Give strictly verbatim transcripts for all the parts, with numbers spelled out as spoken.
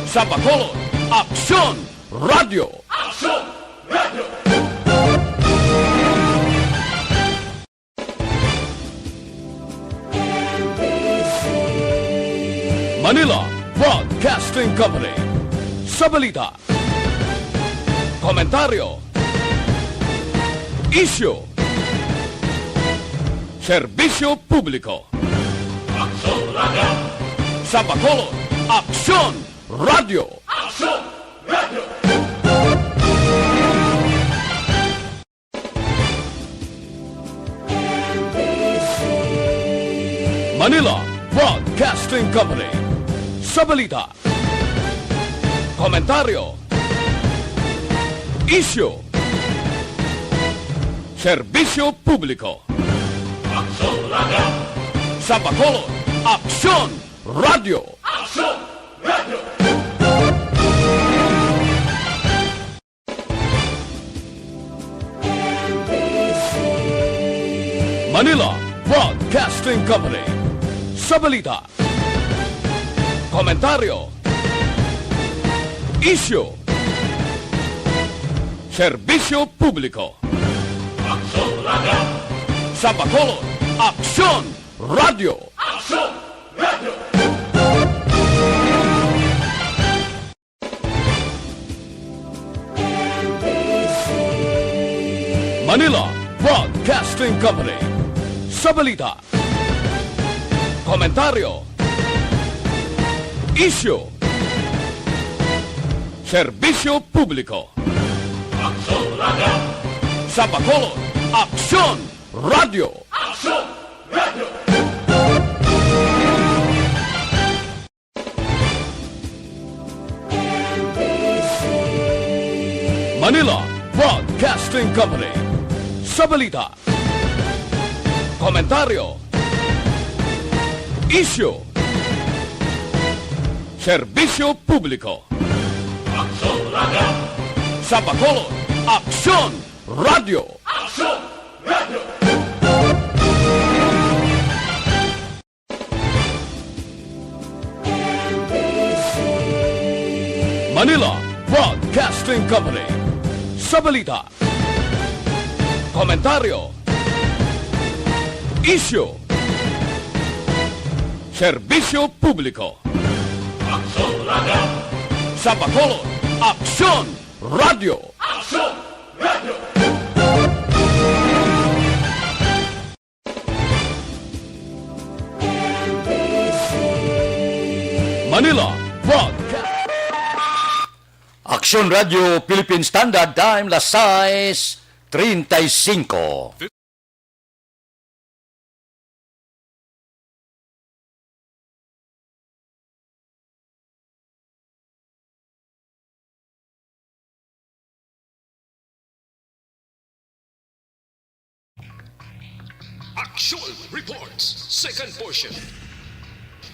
Sa Bacolod, Aksyon Radio. Aksyon Radio. Manila Broadcasting Company. Sa balita, komentaryo, isyu, serbisyo publiko. Aksyon Radio. Sa Bacolod, Aksyon Radio. Aksyon Radio. Manila Broadcasting Company. Sa balita, komentaryo, isyu, serbisyo publiko. Aksyon Radio. Sa Bacolod, Aksyon Radio. Aksyon Radio. Manila Broadcasting Company. Sa balita, komentaryo, isyu, serbisyo publiko. Aksyon Radio. Sa Bacolod, Aksyon Radio. Aksyon Radio. Manila Broadcasting Company. Sa balita, komentaryo, isyu, serbisyo publiko. Aksyon Radio. Sa Bacolod, Aksyon Radio. Aksyon Radio. Manila Broadcasting Company. Sa balita, komentaryo, isyu, serbisyo publiko. Aksyon Radio. Sa Bacolod, Aksyon Radio. Aksyon Radio. Manila Broadcasting Company. Sa balita, komentaryo, isyu, serbisyo publiko. Aksyon Radio. Sa Bacolod, Aksyon Radio. Aksyon Radio. Manila Broadcast. Aksyon Radio Philippine Standard Time, las sais treinta y cinco. Aksyon Reports, second portion.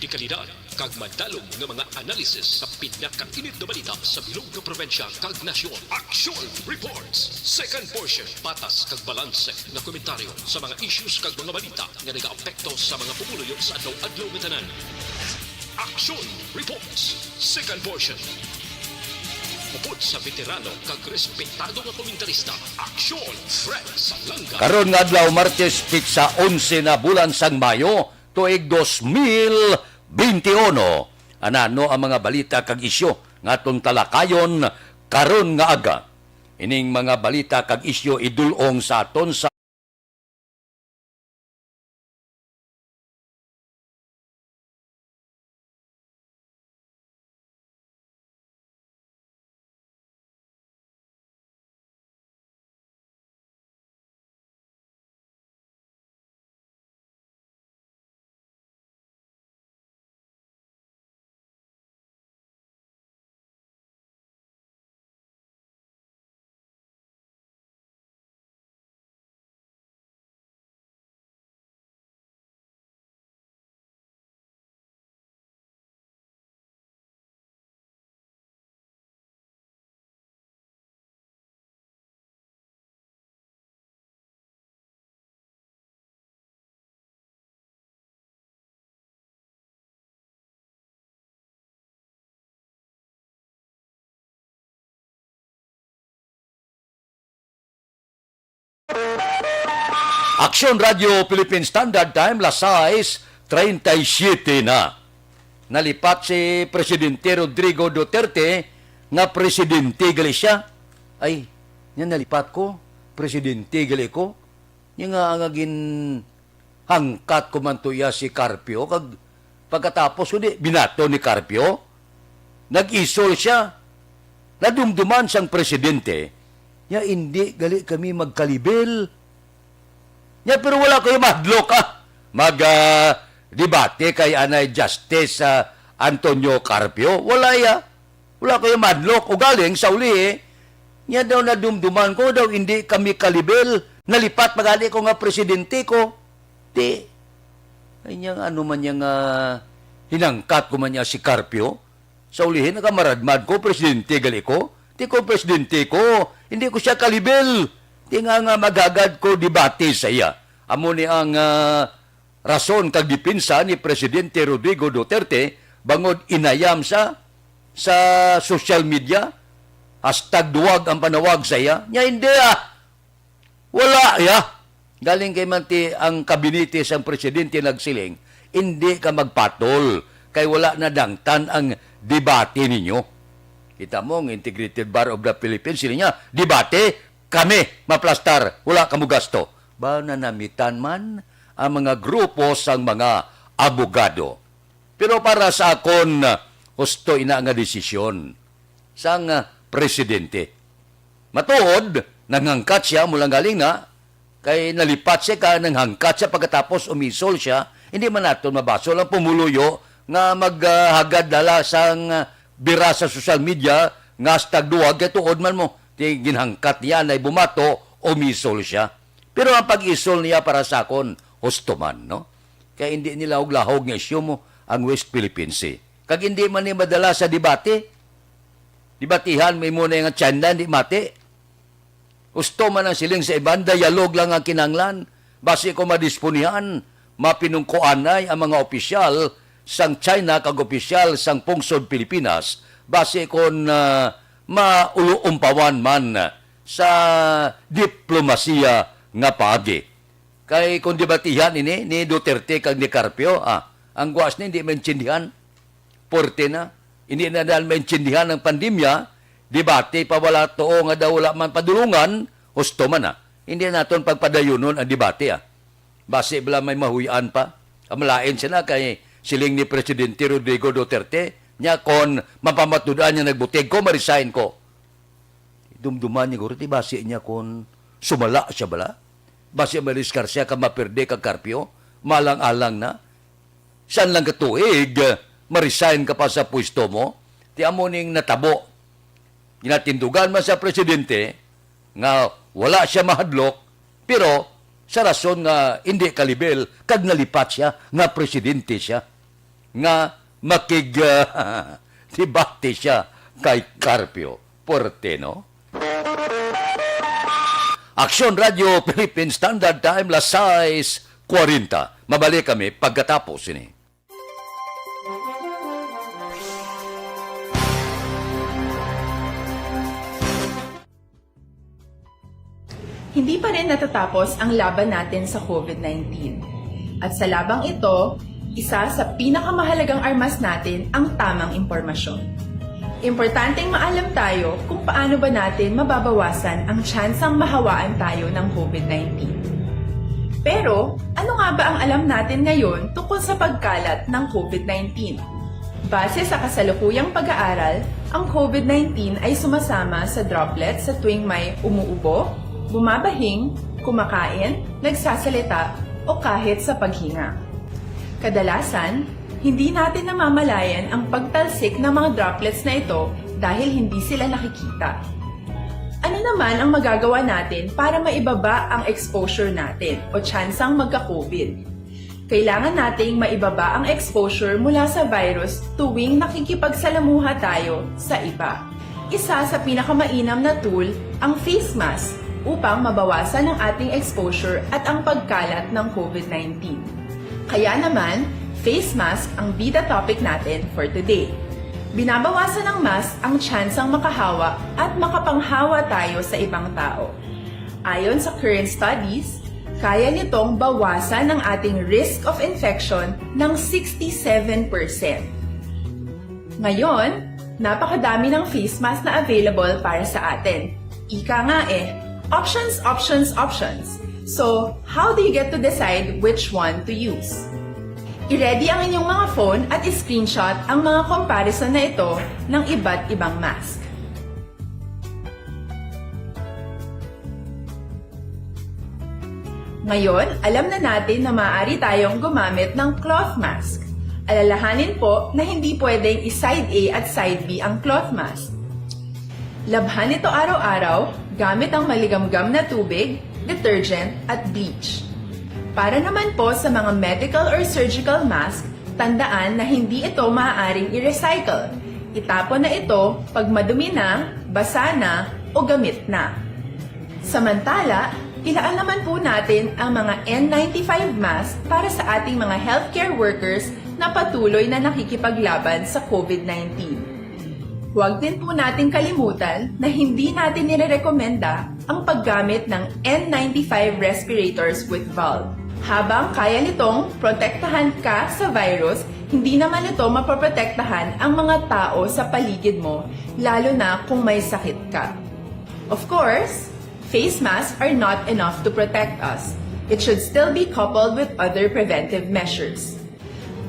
Dekalidad kag madalom nga mga analysis sa pinakainit nga balita sa bilog nga probinsya kag nasyon. Aksyon Reports, second portion. Patas kag balanse nga komentaryo sa mga issues kag mga balita nga nagaapekto sa mga pumuluyo sa adlaw-adlaw nga tanan. Aksyon Reports, second portion. Upod sa veterano kag respetado nga komentarista, Aksyon Fred Salanga. Karon nga adlaw, Martes, pitsa onse na bulan sang Mayo, tuig dos mil benti uno. Ana, ano ang mga balita kag isyu nga aton talakayon karon nga aga? Ining mga balita kag isyu idul-ong sa aton sa Aksyon Radio Philippine Standard Time, las sais treinta y siete na. Nalipat si Presidente Rodrigo Duterte nga presidente gali siya. Ay, nya nalipat ko, presidente gali ko. Nya nga nga ginhangkat ko man to iya si Carpio, kag pagkatapos ko di, binato ni Carpio. Nag-isol siya. Nadumduman sang presidente, nya indi gali kami magkalibil. Nya, pero wala kayo mahadlok, ah. Mag, ah, debate kay anay Justice, ah, Antonio Carpio. Wala ya. Wala kayo mahadlok. Ugaling sa uli, eh. Nya daw nadumduman ko, daw hindi kami kalibil. Nalipat pa gani ko nga presidente ko. Di. Ay, nya nga ano man niya nga hinangkat ko man niya si Carpio. Sa ulihin, nakamaradmad ko, presidente gali ko. Di ko presidente ko, hindi ko siya kalibil. Di nga nga maghagad ko debate sa iya. Amo ni ang, ah, rason kag depensa ni Presidente Rodrigo Duterte bangod inayam sa, sa social media. Hashtag duwag ang panawag sa iya. Nya hindi, ah. Wala, ya. Galing kay manti ang kabinete sang presidente nagsiling, "Indi ka magpatol, kay wala nadangtan ang debate ninyo." Kita mo, ang Integrated Bar of the Philippines, sila niya, "Debate, kami maplastar, wala ka mo gasto." Ba, nanamitan man ang mga grupo sang mga abogado. Pero para sa akon, husto ina nga desisyon sang, ah, presidente. Matuod, nanghangkat siya, mula galing na, kay nalipat siya ka, nanghangkat siya, pagkatapos umisol siya, hindi man naton mabasol ang pumuluyo nga maghagad dala sang, ah, bira sa social media nga hashtag duwag, kay tuod man mo, ti ginhangkat niya na bumato, umisol siya. Pero ang pag-isol niya para sa akon, husto man, no? Kay hindi nilahog-lahog nga isyu mo ang West Philippine Sea. Kag hindi man ni madala sa debate. Debatihan mo imo na nga China, hindi mati. Husto man ang siling sa iban, dialogue lang ang kinahanglan. Basi ko madisponihan, mapinungkuanay ang mga opisyal sang China kag opisyal sang pungsod Pilipinas, basi kon, ah, mauluumpawan man sa diplomasiya nga paagi. Kay kung debatihan ini ni Duterte kag ni Carpio, ah, ang guas ni hindi maintindihan. Porte na. Hindi na dahil maintindihan ang pandemya, debate pa wala tuo nga daw wala man padulungan, husto man, ah. Hindi naton pagpadayunon ang debate, ah. Basi bala may mahuy-an pa. Ang malain sila kay siling ni Presidente Rodrigo Duterte, niya kon mapamatud-an niya nagbutig ko, ma-resign ko. Dumduman niya guro, ti basi niya kon sumala siya bala. Basi maliskar siya ka maperde kag Carpio, malang-alang na. San lang ka tuig, ma-resign ka pa sa pwesto mo? Ti amo ning natabo. Ginatindugan man sa presidente nga wala siya mahadlok, pero sa rason nga hindi kalibil kag nalipat siya nga presidente siya, nga makig, ah, debate siya kay Carpio. Puwerte, no? Aksyon Radio Philippine Standard Time, las sais kwarenta. Mabalik kami pagkatapos ini. Hindi pa rin natatapos ang laban natin sa COVID nineteen. At sa labang ito, isa sa pinakamahalagang armas natin ang tamang impormasyon. Importanteng maalam tayo kung paano ba natin mababawasan ang tsansang mahawaan tayo ng COVID nineteen. Pero, ano nga ba ang alam natin ngayon tungkol sa pagkalat ng COVID nineteen? Base sa kasalukuyang pag-aaral, ang COVID nineteen ay sumasama sa droplets sa tuwing may umuubo, bumabahing, kumakain, nagsasalita, o kahit sa paghinga. Kadalasan, hindi natin namamalayan ang pagtalsik ng mga droplets na ito dahil hindi sila nakikita. Ano naman ang magagawa natin para maibaba ang exposure natin o tsansang magka-COVID? Kailangan nating maibaba ang exposure mula sa virus tuwing nakikipagsalamuha tayo sa iba. Isa sa pinakamainam na tool ang face mask upang mabawasan ang ating exposure at ang pagkalat ng COVID nineteen. Kaya naman, face mask ang bida topic natin for today. Binabawasan ng mask ang tsansang makahawa at makapanghawa tayo sa ibang tao. Ayon sa current studies, Kaya nitong bawasan ang ating risk of infection ng sixty-seven percent. Ngayon, napakadami ng face mask na available para sa atin. Ika nga eh, options, options, options. So, how do you get to decide which one to use? I-ready ang inyong mga phone at i-screenshot ang mga comparison na ito ng iba't ibang mask. Ngayon, alam na natin na maaari tayong gumamit ng cloth mask. Alalahanin po na hindi pwedeng i-side A at side B ang cloth mask. Labhan ito araw-araw gamit ang maligamgam na tubig, detergent, at bleach. Para naman po sa mga medical or surgical mask, tandaan na hindi ito maaaring i-recycle. Itapon na ito pag madumi na, basa na, o gamit na. Samantala, ilaan naman po natin ang mga N ninety-five mask para sa ating mga healthcare workers na patuloy na nakikipaglaban sa COVID nineteen. Huwag din po nating kalimutan na hindi natin nirerekomenda ang paggamit ng N ninety-five respirators with valve. Habang kaya nitong protektahan ka sa virus, hindi naman ito mapoprotektahan ang mga tao sa paligid mo, lalo na kung may sakit ka. Of course, face masks are not enough to protect us. It should still be coupled with other preventive measures.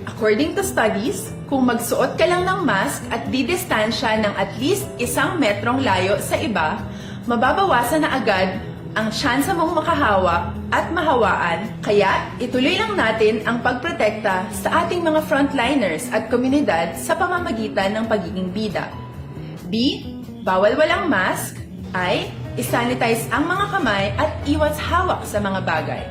According to studies, kung magsuot ka lang ng mask at didistansya ng at least isang metrong layo sa iba, mababawasan na agad ang tsansa mong makahawa at mahawaan. Kaya, ituloy lang natin ang pagprotekta sa ating mga frontliners at komunidad sa pamamagitan ng pagiging bida. B, bawal walang mask. I, i-sanitize ang mga kamay at iwas hawak sa mga bagay.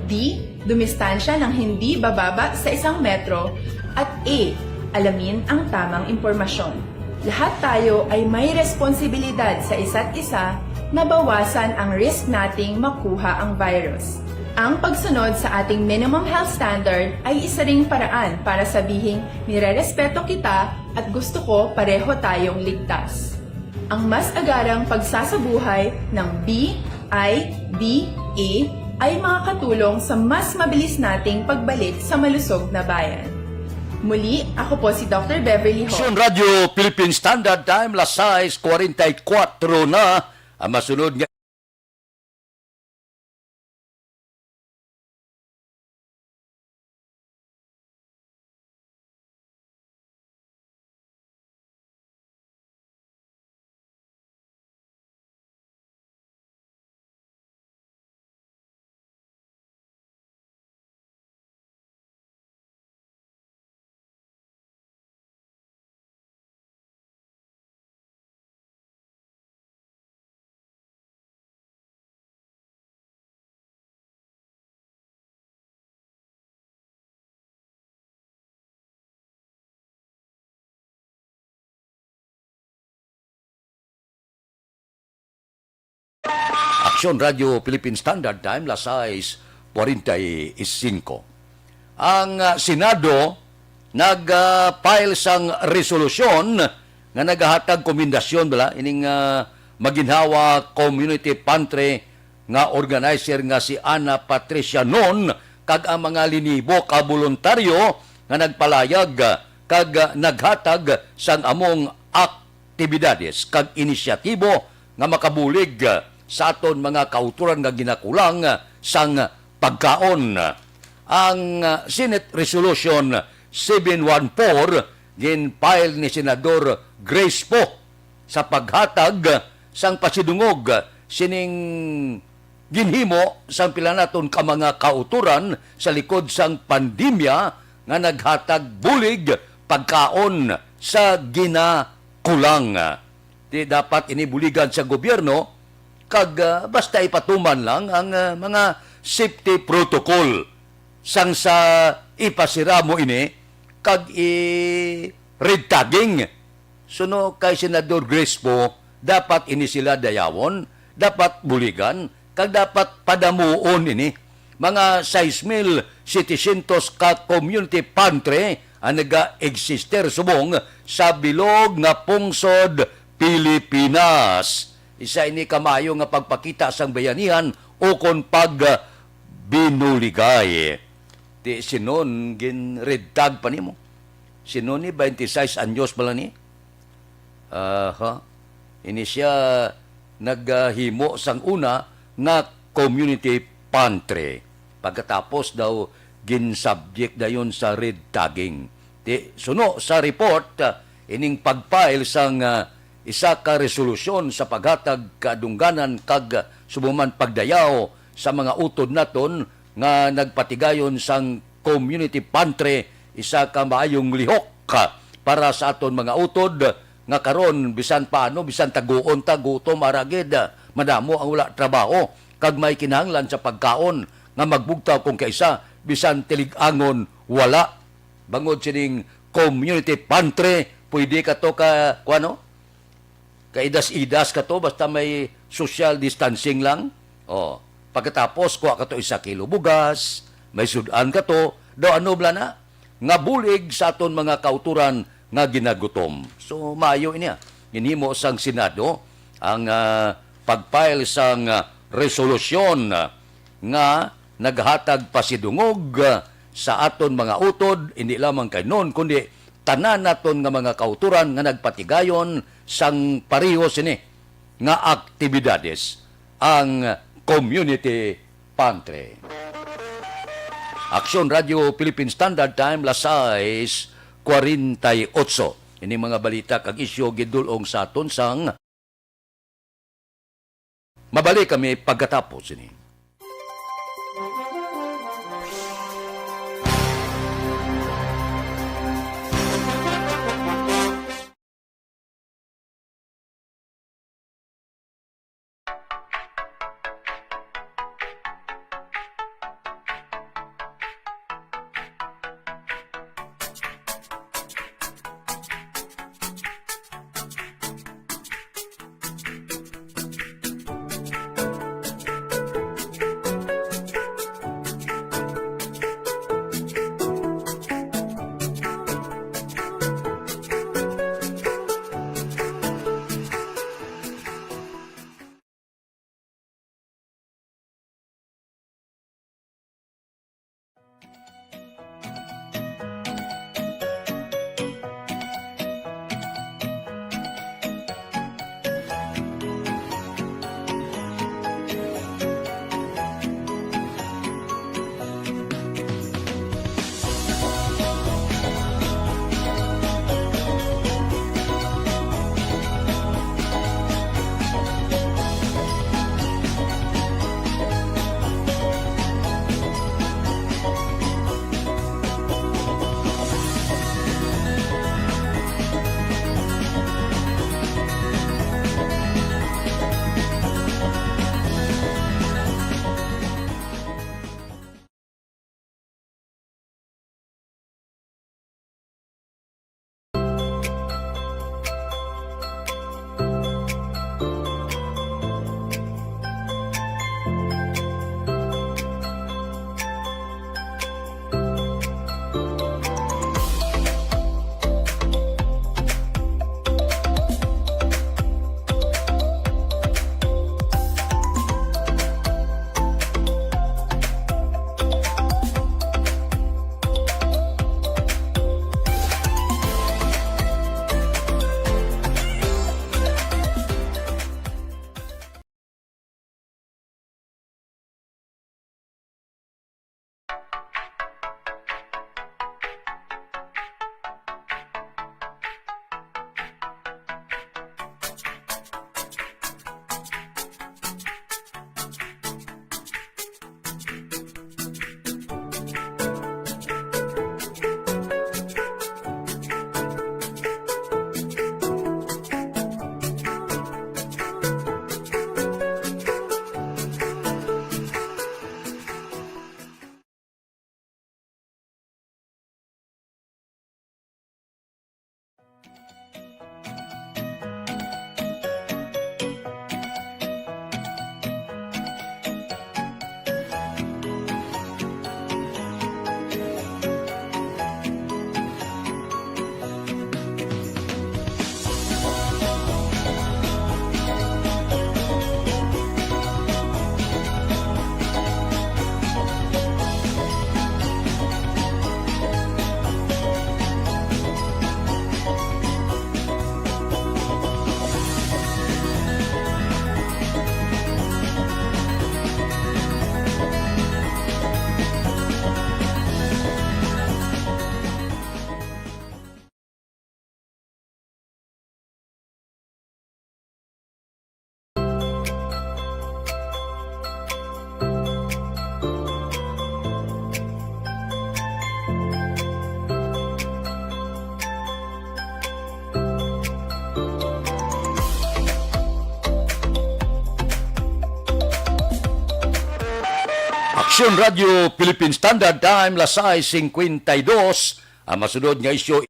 D, dumistansya ng hindi bababa sa isang metro. At E, alamin ang tamang impormasyon. Lahat tayo ay may responsibilidad sa isa't isa na bawasan ang risk nating makuha ang virus. Ang pagsunod sa ating minimum health standard ay isa ring paraan para sabihing nirerespeto kita at gusto ko pareho tayong ligtas. Ang mas agarang pagsasabuhay ng B I D A ay makakatulong sa mas mabilis nating pagbalik sa malusog na bayan. Muli, ako po si Doctor Beverly Ho. Aksyon Radyo Philippine Standard Time, las sais kuwarenta y kuwatro na. Ang masunod nga Aksyon Radyo Philippine Standard Time, las sais kuwarenta y singko. Ang, ah, Senado nag, ah, file sang resolusyon nga nagahatag komendasyon bala ining, ah, maginhawa community pantry nga organizer nga si Ana Patricia Non kag ang mga linibo ka boluntaryo nga nagpalayag kag naghatag sang among aktibidades kag inisyatibo nga makabulig sa aton mga kautoran nga ginakulang sang pagkaon. Ang Senate Resolution seven one four gin-file ni Senador Grace Poe sa paghatag sang pasidungog sining ginhimo sang pila naton ka mga kautoran sa likod sang pandemya nga naghatag bulig pagkaon sa ginakulang. Di dapat ini buligan sa gobyerno kag, ah, basta ipatuman lang ang, ah, mga safety protocol sang sa ipasira mo ini kag i-red tagging. Suno kay Senador Grace Poe, dapat ini sila dayawon, dapat buligan, kag dapat padamuon ini. Mga sais mil setecientos ka community pantry ang naga-existe subong sa bilog nga pungsod Pilipinas. Isa ini ka maayo nga pagpakita sang bayanihan ukon pag, ah, Binuligay. Ti sinon gin-red tag pa nimo? Sinon ni, twenty-six anyos pa lang ni? Aha. Ini siya naghimo sang una nga community pantry. Pagkatapos daw, gin-subject dayon sa red tagging. Ti, suno sa report, ah, ining pag-file sang, ah, isa ka resolusyon sa paghatag kadungganan kag, ah, subong man pagdayaw sa mga utod naton nga nagpatigayon sang community pantry, isa ka maayong lihok, ah, para sa aton mga utod nga karon bisan paano, bisan taguon ta, gutom, ara gid, ah, madamo ang wala trabaho kag may kinahanglan sa pagkaon nga magbugtaw kung kaisa bisan tilig-angon wala. Bangod sining community pantry, pwede ka to ka, kuano? Kaidas-idas ka to, basta may social distancing lang. Oh, pagkatapos, kuha ka to isa kilo bugas, may sud-an ka to, daw ano bala na? Nga bulig sa aton mga kautoran nga ginagutom. So, maayo ini, ah. Ginhimo sang Senado ang, ah, pag-file sang, ah, resolusyon, ah, nga naghatag pasidungog, ah, sa aton mga utod, hindi lamang kay non, kundi tanan naton nga mga kautoran nga nagpatigayon sang pareho sini nga aktibidades ang community pantry. Aksyon Radio Philippine Standard Time, las sais cuarenta y ocho. Ini mga balita kag isyu gidul-ong sa aton sang Mabalik kami pagkatapos sini. Radyo Philippine Standard Time, las sais cincuenta y dos. Ang masunod nga isyu,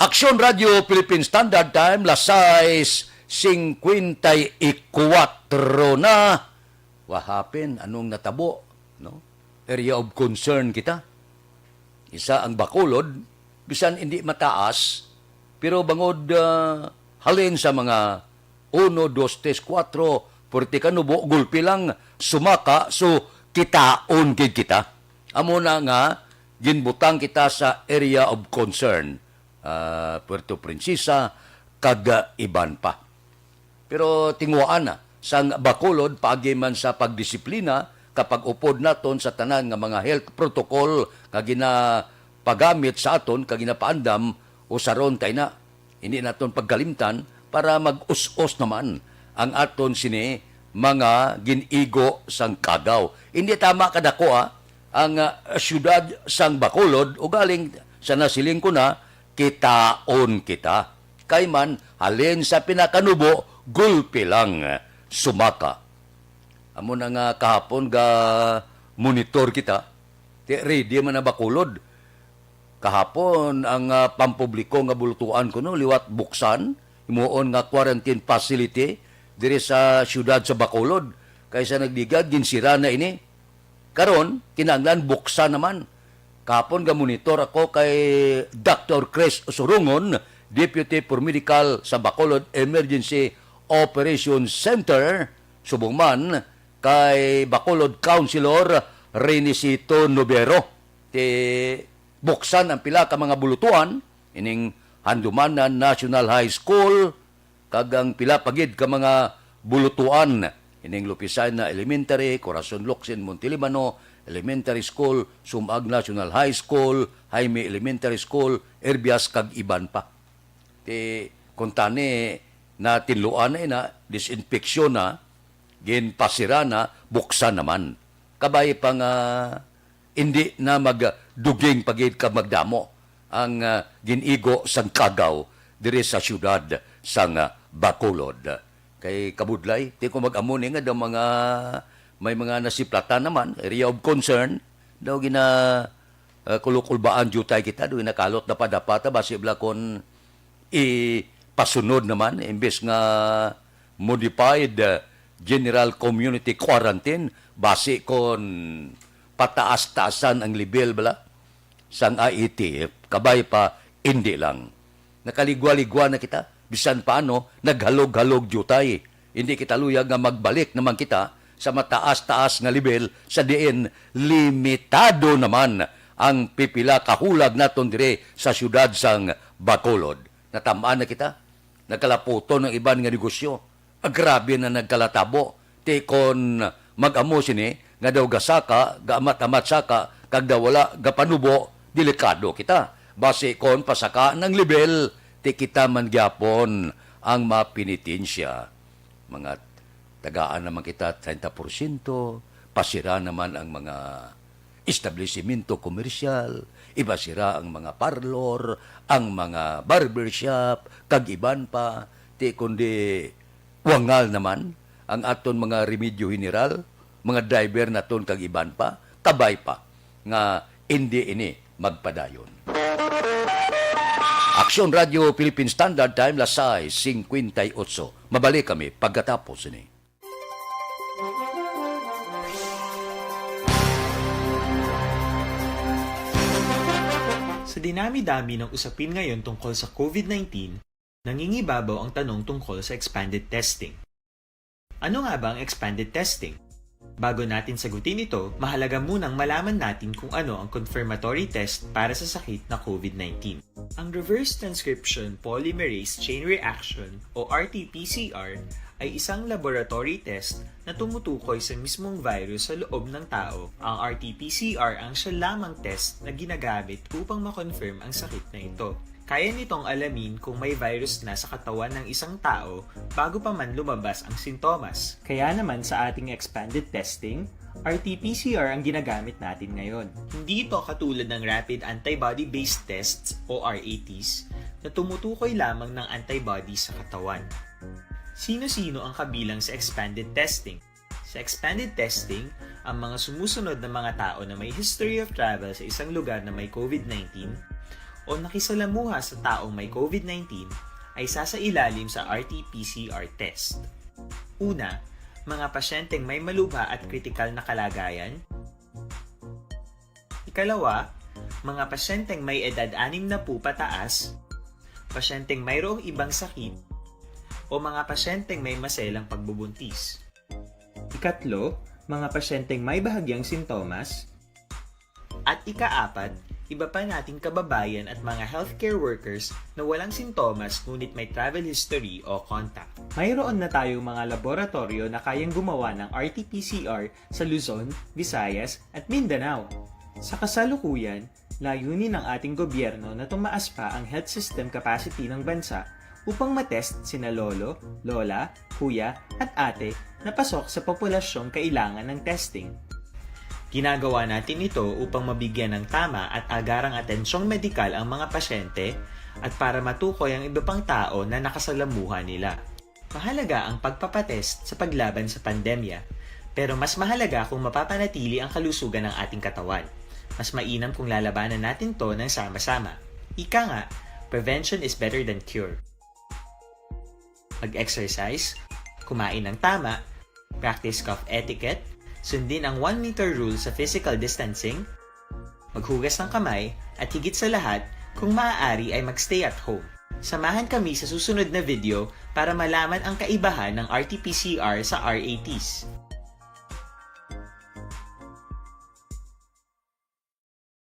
Aksyon Radyo Philippine Standard Time, las sais cincuenta y cuatro na. What happened? Anong natabo? No? Area of concern kita. Isa ang Bacolod, bisan hindi mataas, pero bangod, ah, halin sa mga uno, dos, tres, kuwatro, pwerte kanubo, gulpi lang, sumaka, so kitaon gid kita. Amo na nga, ginbutang kita sa area of concern, ah, Puerto Princesa, kag, ah, iban pa. Pero tinguhaan na sang Bacolod paagi man sa pagdisiplina kag pag-upod naton sa tanan nga mga health protocol nga ginapagamit sa aton kag ginapaandam, usaron ta ina. Hindi naton pagkalimtan para mag-us-os naman ang aton sini mga gin-igo sang kagaw. Hindi tama kadakoa ang, ah, siyudad sang Bacolod, ugaling sa nasiling ko na, kitaon kita. Kay man, halin sa pinakanubo, gulpi lang, sumaka. Amo na nga kahapon ga monitor kita. Ti ready man ang Bacolod. Kahapon, ang, ah, pampubliko nga bulutuan kuno liwat buksan, himuon nga quarantine facility diri sa siyudad sa Bacolod. Kay sa nagligad, ginsira na ini. Karon, kinahanglan buksan naman. Kahapon ga-monitor ako kay Doctor Chris Surungon, Deputy Paramedical sa Bacolod Emergency Operations Center, subong man kay Bacolod Councilor Renisito Nobero. Ti buksan ang pila ka mga bulutuan, ining Handumanan National High School, kag ang pila pa gid ka mga bulutuan, ining Lupisana Elementary, Corazon Locsin, Montelibano Elementary School, Sumag National High School, Jaime Elementary School, Erbias, kag iban pa. Ti, kuntani, natinluan na ina, disinfeksyon na, ginpasira na, buksan naman. Kabay pa nga indi na magduging pa gid kag magdamo ang, ah, gin-igo sang kagaw diri sa siyudad sang, ah, Bacolod. Kay kabudlay, ti ko mag-amo ni nga daw mga, may mga nasiplatan naman, area of concern, daw gina, ah, kulukulbaan diutay kita, daw ginakalot dapat-dapat, ah, basi bala kon ipasunod naman, imbes nga modified, ah, general community quarantine, basi kon pataas-taasan ang level bala sang I E T F, kabay pa, indi lang. Nakaligwa-ligwa na kita, bisan paano, naghalog-halog diutay. Indi kita luyag nga magbalik naman kita sa mataas-taas nga level sa diin limitado naman ang pipila ka hulag naton diri sa siyudad sang Bacolod. Natam-an na kita. Nagkalaputon ang iban nga negosyo. Agrabe na nagkalatabo. Ti kon mag-amo sini nga daw gasaka, gaamat-amat saka, kag daw wala gapanubo, delikado kita. Basi kon pasakaan ang lebel, ti kita man gyapon ang mapenitensya. Mga tagaan naman kita treinta porsyento, pasira naman ang mga establisimento komersyal, ipasira ang mga parlor, ang mga barbershop, kag iban pa. Ti kundi wangal naman ang aton mga remedyo general, mga driver naton kag iban pa, kabay pa nga indi ini magpadayon. Aksyon Radio Philippine Standard Time, las sais cincuenta y ocho. Mabalik kami pagkatapos ini. Sa dinami-dami ng usapin ngayon tungkol sa COVID nineteen, nangingibabaw ang tanong tungkol sa expanded testing. Ano nga ba ang expanded testing? Bago natin sagutin ito, mahalaga munang malaman natin kung ano ang confirmatory test para sa sakit na COVID nineteen. Ang reverse transcription polymerase chain reaction o R T P C R ay isang laboratory test na tumutukoy sa mismong virus sa loob ng tao. Ang R T P C R ang siya lamang test na ginagamit upang ma-confirm ang sakit na ito. Kaya nitong alamin kung may virus na sa katawan ng isang tao bago pa man lumabas ang sintomas. Kaya naman sa ating expanded testing, R T P C R ang ginagamit natin ngayon. Hindi ito katulad ng rapid antibody-based tests o R A Ts na tumutukoy lamang ng antibody sa katawan. Sino-sino ang kabilang sa expanded testing? Sa expanded testing, ang mga sumusunod na mga tao na may history of travel sa isang lugar na may COVID nineteen o nakisalamuha sa taong may COVID nineteen ay sasailalim sa R T P C R test. Una, mga pasyenteng may malubha at kritikal na kalagayan. Ikalawa, mga pasyenteng may edad anim na po pataas, pasyenteng mayroong ibang sakit, o mga pasyenteng may maselang pagbubuntis. Ikatlo, mga pasyenteng may bahagyang sintomas. At ikaapat, iba pa nating kababayan at mga healthcare workers na walang sintomas ngunit may travel history o contact. Mayroon na tayong mga laboratoryo na kayang gumawa ng R T P C R sa Luzon, Visayas, at Mindanao. Sa kasalukuyan, layunin ng ating gobyerno na tumaas pa ang health system capacity ng bansa upang matest sina lolo, lola, kuya, at ate na pasok sa populasyong kailangan ng testing. Ginagawa natin ito upang mabigyan ng tama at agarang atensyong medikal ang mga pasyente at para matukoy ang iba pang tao na nakasalamuha nila. Mahalaga ang pagpapatest sa paglaban sa pandemya, pero mas mahalaga kung mapapanatili ang kalusugan ng ating katawan. Mas mainam kung lalabanan natin to ng sama-sama. Ika nga, prevention is better than cure. Mag-exercise, kumain ng tama, practice cough etiquette, sundin ang one meter rule sa physical distancing, maghugas ng kamay, at higit sa lahat, kung maaari ay mag-stay at home. Samahan kami sa susunod na video para malaman ang kaibahan ng R T P C R sa R A Ts.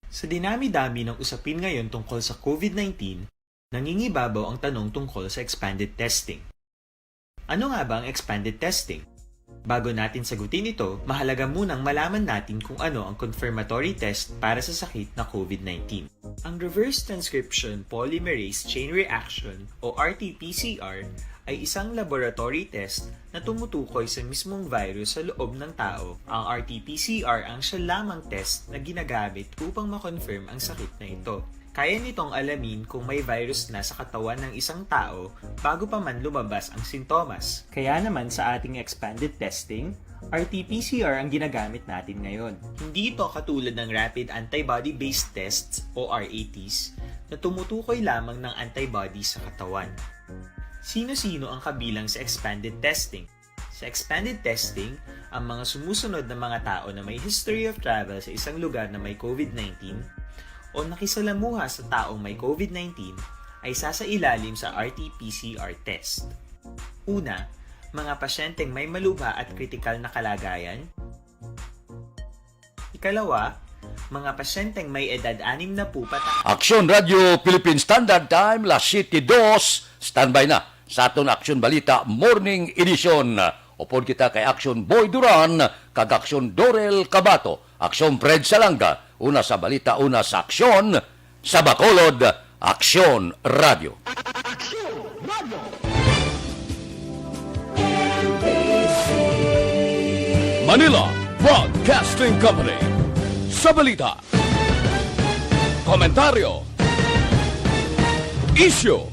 Sa dinami-dami ng usapin ngayon tungkol sa COVID nineteen, nangingibabaw ang tanong tungkol sa expanded testing. Ano nga ba ang expanded testing? Bago natin sagutin ito, mahalaga munang malaman natin kung ano ang confirmatory test para sa sakit na COVID nineteen. Ang reverse transcription polymerase chain reaction o R T P C R ay isang laboratory test na tumutukoy sa mismong virus sa loob ng tao. Ang R T P C R ang siya lamang test na ginagamit upang ma-confirm ang sakit na ito. Kaya nitong alamin kung may virus na sa katawan ng isang tao bago pa man lumabas ang sintomas. Kaya naman sa ating expanded testing, R T P C R ang ginagamit natin ngayon. Hindi ito katulad ng rapid antibody-based tests o R A Ts na tumutukoy lamang ng antibody sa katawan. Sino-sino ang kabilang sa expanded testing? Sa expanded testing, ang mga sumusunod na mga tao na may history of travel sa isang lugar na may COVID nineteen o nakisalamuha sa taong may COVID nineteen ay sasailalim sa R T P C R test. Una, mga pasyenteng may malubha at kritikal na kalagayan. Ikalawa, mga pasyenteng may edad anim na po pataas. Aksyon Radio Philippine Standard Time, las siyete dos. Standby na sa aton Aksyon Balita Morning Edition. Upod kita kay Aksyon Boy Duran kag Aksyon Dorel Cabato. Aksyon Fred Salanga, una sa balita, una sa aksyon. Sa Bacolod, Aksyon Radio. Manila Broadcasting Company. Sa balita, komentaryo, isyu,